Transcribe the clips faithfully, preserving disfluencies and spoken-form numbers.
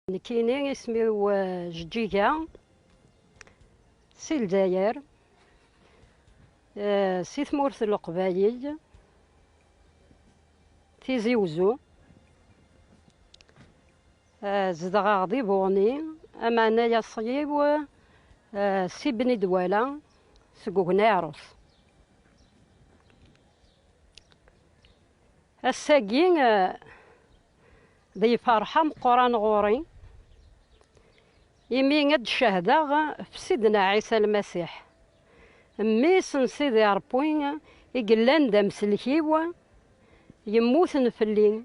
Nekkini isem-iw, eh, Jeǧǧiga, si Lezzayer, eh, si tmurt n Leqbayel, Tizi Uzzu. Eh, zedɣeɣ di Buɣni, ameɛna aṣel-iw, eh, si Bni Dwala, seg Ugniɛrus. Ass-agi, eh, d lferḥ ameqqran ɣur-i, imi ad d-cehdeɣ ɣef Sidna Ɛisa Lmasiḥ, mmi-s n Sidi Ṛebbi, i yellan d amsellek-iw, yemmuten fell-i,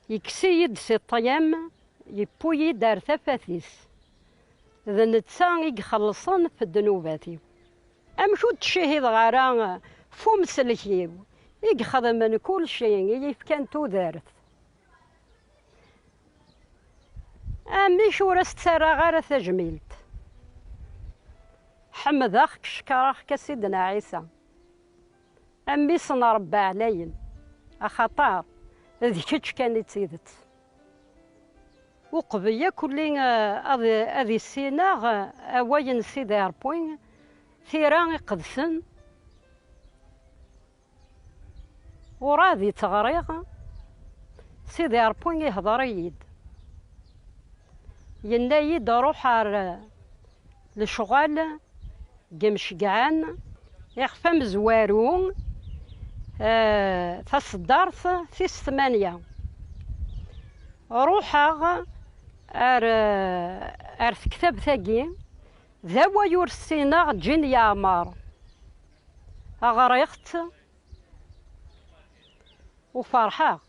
yekkes-iyi-d si ṭṭlam, yewwi-yi-d ar tafat-is. D netta i ixellṣen f ddnubat-iw. Amek ur ttcihideɣ ara f umsellek-iw i ixedmen kulci, i yi-fkan tudert? Amek ur as-ttarraɣ ara tajmilt? Ḥemdeɣ-k, cekreɣ-k a Sidna Ɛisa, a mmi-s n Ṛebbi ɛlayen, axaṭer d kečč kan i d tidet. Uqbel akk-lli, eh, ad, ad issineɣ, eh, awal n Sidi Ṛebbi, tira iqedsen, urɛad i tt-ɣriɣ, Sidi Ṛebbi ihdeṛ-iyi-d. Yenna-yi-d: "Ruḥ ar, eh, lecɣal deg imceggɛen, ixef amezwaru, eh, taṣeddart tis tmanya." Ruḥeɣ ar, eh, ar tektabt-agi, d awal ur ssineɣ ǧin yeɛmer. Ɣriɣ-tt u ferḥeɣ.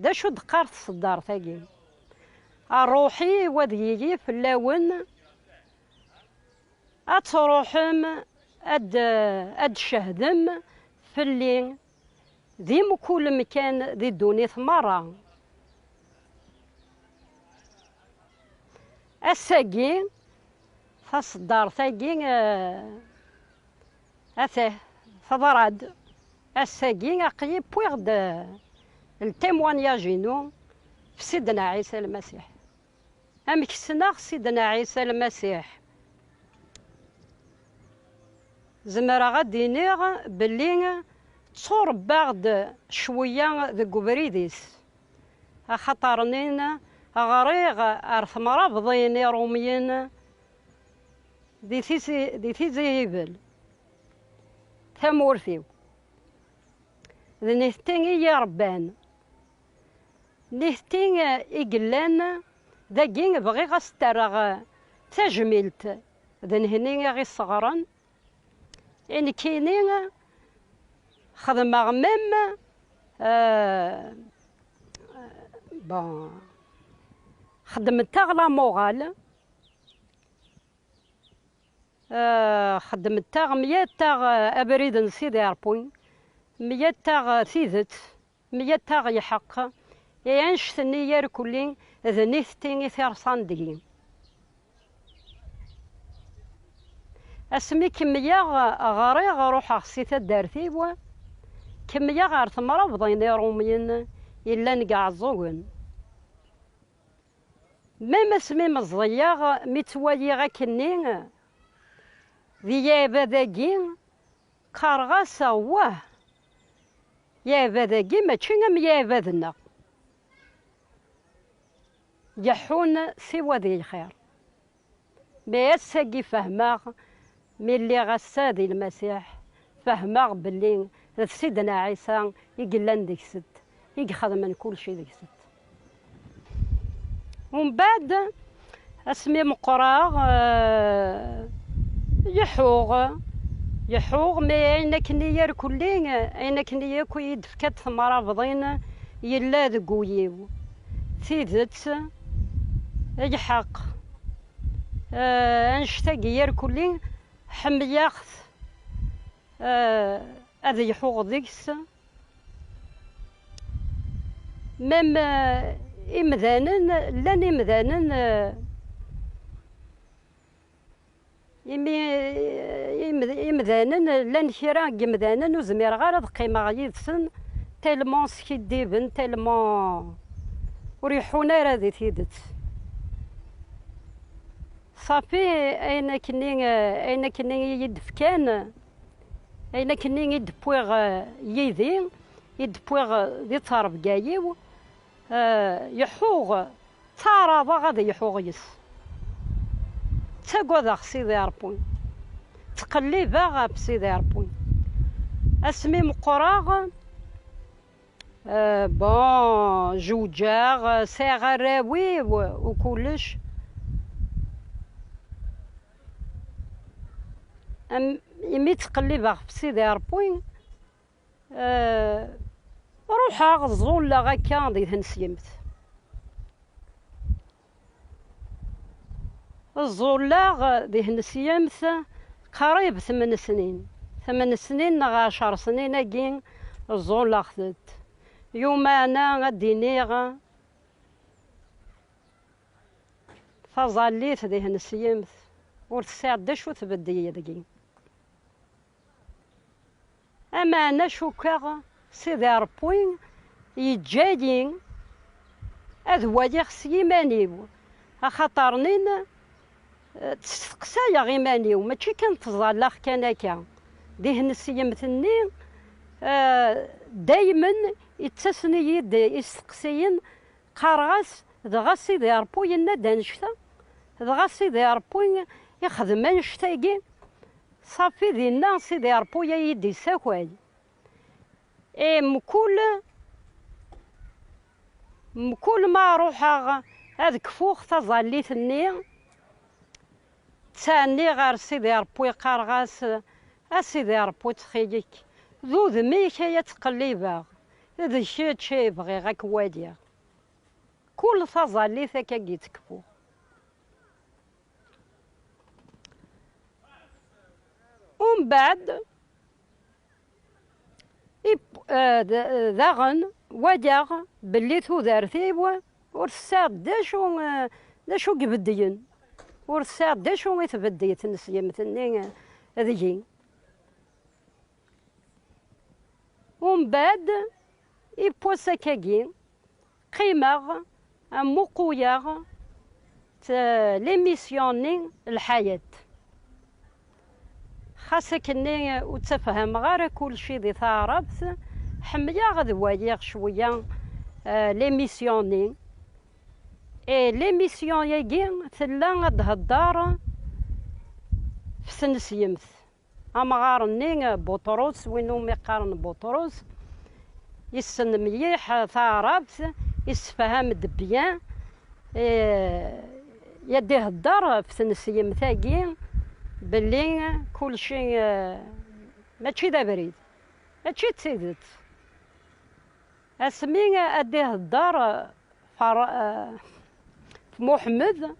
D acu d-teqqar tṣeddart-agi? "Ṛṛuḥ-iw ad yili fell-awen, ad truḥem ad, ad d-tcehdem fell-i di mkul mkan di ddunit merra." Ass-agi, taṣeddart-agi, eh, atah, teḍra-d. Ass-agi, aql-i wwiɣ-d, eh, le témoignage-inu f Sidna Ɛisa Lmasiḥ. Amek ssneɣ Sidna Ɛisa Lmasiḥ? Zemreɣ ad d-iniɣ belli ttuṛebbaɣ-d cwiya deg ubrid-is, axaṭer nin ɣriɣ ar temrabḍin Iṛumyen di Tizi, di Tizi Yibel, tamurt-iw. D nitenti i yi-ṛebban. Nitenti i yellan dagi, bɣiɣ ad s-d-rreɣ tajmilt d nehni i ɣ-isseɣren. I nekkini xedmeɣ même, euh, bon, xedment-aɣ la morale. Ah, xedment-aɣ, myat-aɣ, ah, abrid n Sidi Ṛebbi, myat-aɣ, ah, tidet, myat-aɣ lḥeqq. I annect-nni irkelli d nitenti i t-irṣan deg-i. Asmi kemmleɣ, ah, ɣriɣ, ruḥeɣ si taddart-iw, kemmleɣ ɣer temrabḍin Iṛumyen yellan deg Iɛeẓẓugen. Même asmi meẓẓiyeɣ, mi ttwaliɣ akkenni di yiɛbad-agi, qqareɣ-as: "Awah, yiɛbad-agi mačči am yiɛbad-nneɣ. Yeḥḥun siwa di lxir." Mi ass-agi fehmeɣ, mi lliɣ ass-a di Lmasiḥ, fehmeɣ belli d Sidna Ɛisa i yellan deg-sent, i ixedmen kulci deg-sent. Umbeɛd, asmi meqqreɣ, eh, leḥḥuɣ, leḥḥuɣ, mi ayen akken i irkelli, ayen akken i akk i yi-d-tefka temrabḍin yella deg wul-iw. Tidet, lḥeqq, eh, annect-agi irkelli, ḥemmleɣ-t, eh, ad leḥḥuɣ deg-s. Même, eh, imdanen, llan imdanen, eh, imi, eh, imd-, imdanen, llan kra n yimdanen ur zmireɣ ara ad qqimeɣ yid-sen, tellement skiddiben, tellement ur leḥḥun ara di tidet. Ṣafi, ayen akkenni, ayen akkenni i yi-d-fkan, ayen akkenni i d-wwiɣ, eh, yid-i, i d-wwiɣ, eh, di ttrebga-iw, eh, yeḥḥuɣ, ttɛaraḍeɣ ad yeḥḥuɣ yes. Ttagadeɣ Sidi Ṛebbi. Ttqellibeɣ ɣef Sidi Ṛebbi. Asmi meqqreɣ, eh, bon, jewǧeɣ, eh, sɛiɣ arraw-iw u kullec. Am, imi ttqellibeɣ ɣef Sidi Ṛebbi, eh, ruḥeɣ ẓẓulleɣ akka di tneslemt. Ẓẓulleɣ di tneslemt qrib tmen snin. Tmen snin neɣ ɛecṛ snin-agi ẓẓulleɣ-tent. Yumeɛna ad d-iniɣ taẓallit di tneslemt ur tesɛi d acu tbeddel deg-i. Ameɛna cukkeɣ Sidi Ṛebbi yeǧǧa-yi ad waliɣ s yiman-iw, axaṭer nin, eh, ttesteqsayeɣ iman-iw, mačči kan ttẓallaɣ kan akka. Di tneslemt-nni, eh, daymen ittasen-iyi-d isteqsiyen, qqareɣ-as, dɣa Sidi Ṛebbi yenna-d annect-a, dɣa Sidi Ṛebbi ixdem annect-agi. Ṣafi dinna Sidi Ṛebbi a yi-d-issakay. E mkul, mkul ma ruḥeɣ ad kfuɣ taẓallit-nni, ttɛenniɣ ɣer Sidi Ṛebbi, qqareɣ-as, a Sidi Ṛebbi, ttxil-k, d udem-ik ay ttqellibeɣ, d kečč ay bɣiɣ ad k-waliɣ. Kul taẓallit akka i d-kfuɣ. Umbeɛd, ip-, eh, d-, daɣen walaɣ belli tudert-iw ur tesɛiḍ d acu, eh, d acu ibeddlen. Ur tesɛiḍ d acu i tbeddel tneslemt-nni, eh, deg-i. Umbeɛd, ipwas akkagi, qqimeɣ, am muquleɣ, t-, l'émission-nni Lḥayat. Xas akkenni ur ttafhameɣ ara kulci di taɛrabt, ḥemmleɣ ad waliɣ cwiya, eh, l'émission-nni. Et l'émission-agi tella ad d-thedder f tneslemt. Amɣar-nni, Buṭrus, win umi qqaren Buṭrus, yessen mliḥ taɛrabt, yessefham-d bien, eh, ad d-ihedder f tneslemt-agi belli kulci, eh, mačči d abrid, mačči d tidet. Asmi ad d-ihedder Fer-, eh, f Muḥemmed,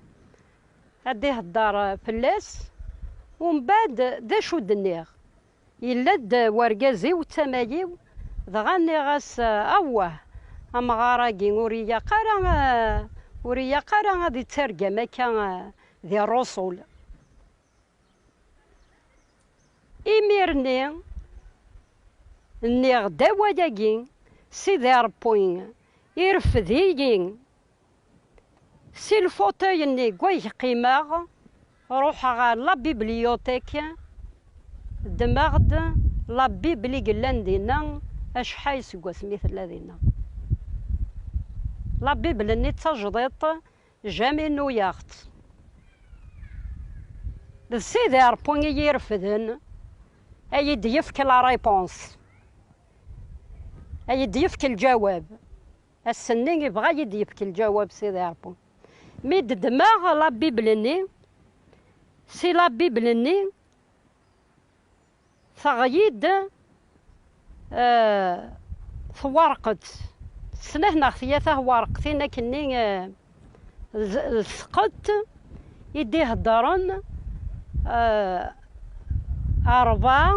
ad d-ihedder fell-as, umbeɛd d acu d-nniɣ? Yella-d wergaz-iw d tama-iw, dɣa nniɣ-as, eh, awah, amɣar-agi ur ilaq ara, eh, ur ilaq ara ad ittargam akka, eh, di Ṛṛusul. Imir-nni, nniɣ-d awal-agi, Sidi Ṛebbi irfed-iyi si lfutay-nni deg wayeg qqimeɣ, ruḥeɣ ɣer la bibliothèque, ddmeɣ-d la Bible i yellan dinna, acḥal seg wasmi tella dinna. La Bible-nni d tajdiṭ, jamais nuyaɣ-tt. D Sidi Ṛebbi i yi-irefden, a yi-d-yefk la réponse, a yi-d-yefk lǧawab. Ass-nni ibɣa a yi-d-yefk lǧawab Sidi Ṛebbi. Mi d-ddmeɣ la Bible-nni, si la Bible-nni, teɣli-d, eh, twerqet, snat neɣ tlata twerqtin akkenni, eh, d, d tqet i d-iheddren, eh, rebɛa,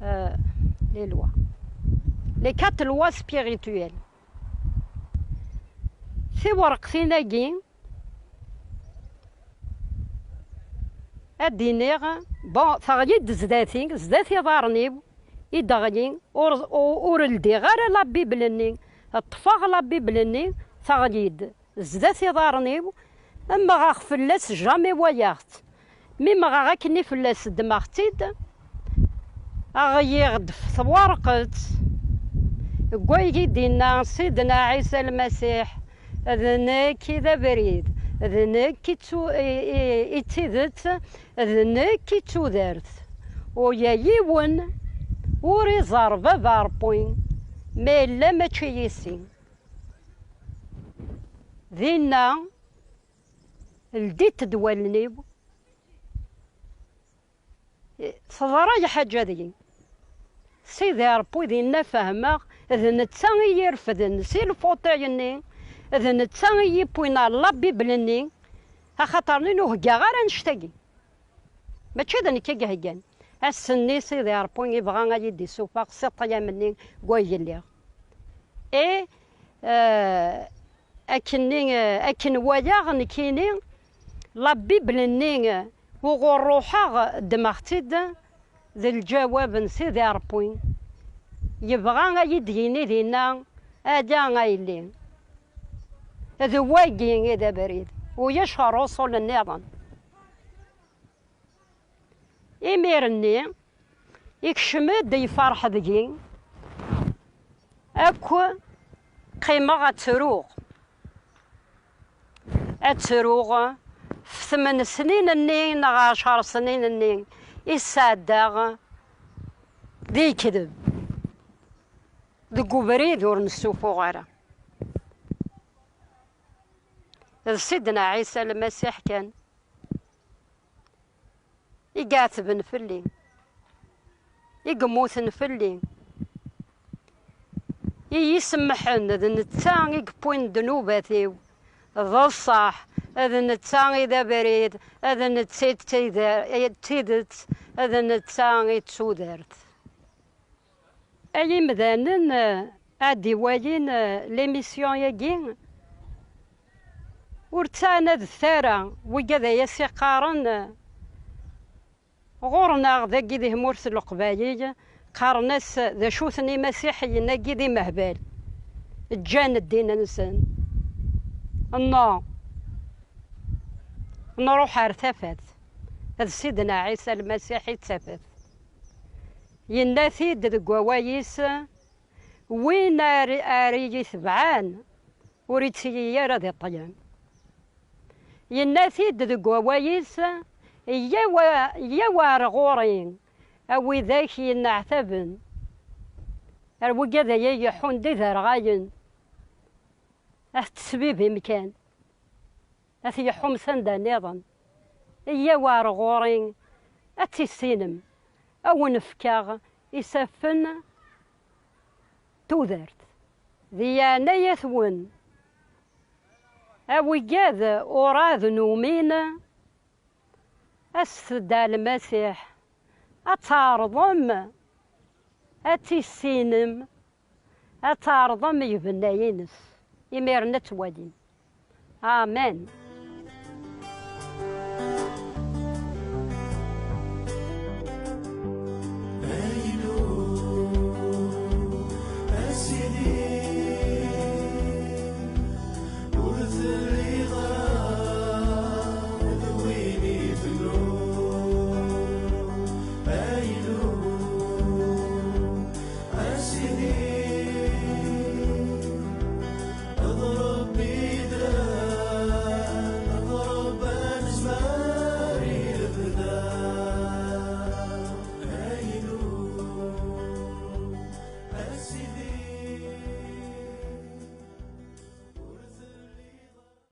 eh, les lois, les quatre lois spirituelles. Tiwerqtin-agi, ad d-iniɣ, bon, teɣli-d zdat-i, zdat iḍarren-iw i d-teɣli, ur, ur, ur ldiɣ ara la Bible-nni, ṭṭfeɣ la Bible-nni, teɣli-d zdat iḍarren-iw, Mmɣeɣ fell-as, jamais wayeɣ-t. Mi mmɣeɣ akkenni fell-as, ddmeɣ-tt-id, aɣ-yiɣ-d f twerqet. Deg wayeg i d-inna Sidna Ɛisa Lmasiḥ: "D nekk i d abrid, d nekk i d tu-, i, i, i d tidet, d nekk i d tudert. Ula yiwen ur iẓerr Baba Ṛebbi, ma yella mačči yis-i." Dinna, ldit-d wallen-iw, teḍra lḥaǧa deg-i. Sidi Ṛebbi dinna fehmeɣ, d netta i yi-refden si lfuṭiy-nni, d netta i yi-wwin ɣer la Bible-nni, axaṭer ni ur heggaɣ ara annect-agi. Mačči d nekk i iheggan. Ass-nni Sidi Ṛebbi ibɣa ad yi-d-issufeɣ si ṭṭlam-nni deg wayeg lliɣ. Et, euh, akkenni, euh, akken walaɣ nekkini, la Bible-nni, euh, uɣur ruḥeɣ, ddmeɣ-tt-id, d lǧawab n Sidi Ṛebbi. Yebɣa ad yi-d-yini dinna: "Ala a yelli, d wagi i d abrid, ulac ṛṛuṣul nniḍen." Imir-nni, ikcem-d, yefreḥ deg-i, akk qqimeɣ ad ttruɣ. Ad ttruɣ f tmen snin-nni neɣ ɛecṛ snin-nni i sɛeddaɣ di lekdeb, deg ubrid ur nessufuɣ ara. D Sidna Ɛisa Lmasiḥ kan i iɛetben fell-i, i yemmuten fell-i, i yi-semmḥen, d netta i yewwin ddnubat-iw. D ṣṣeḥ, d netta i d abrid, d netta i d tida-, i d tidet, d netta i d tudert. Ay imdanen, eh, ad d-iwalin, eh, l'émission-agi, ur ttɛanadet ara wigad ay as-iqqaren, eh, ɣur-neɣ dagi di tmurt n Leqbayel, qqaren-as d acu-ten imasiḥiyen-agi d imehbal, ǧǧan ddin-nsen. Non, nruḥ ar tafat, d Sidna Ɛisa Lmasiḥ i d tafat. Yenna-t-id deg wawal-is: "Win ar, ar iyi-tebɛan, ur ittili ara di ṭṭlam." Yenna-t-id deg wawal-is: "Yyaw a, yyaw ar ɣur-i, a widak yenneɛtaben, ar wigad ay ileḥḥun d iderɣalen, ad t-tesbibim kan." Ad t-yeḥḥum s anda nniḍen. Iyyaw ar ɣur-i, ad tt-issinem, ad wen-fkeɣ isaffen tudert. Di yeɛnayat-wen, a wigad urɛad numin, aset-d ar Lmasiḥ, ad tɛerḍem ad tt-issinem, ad tɛerḍem i ibennayen-ines, imiren ad twalim. Amen.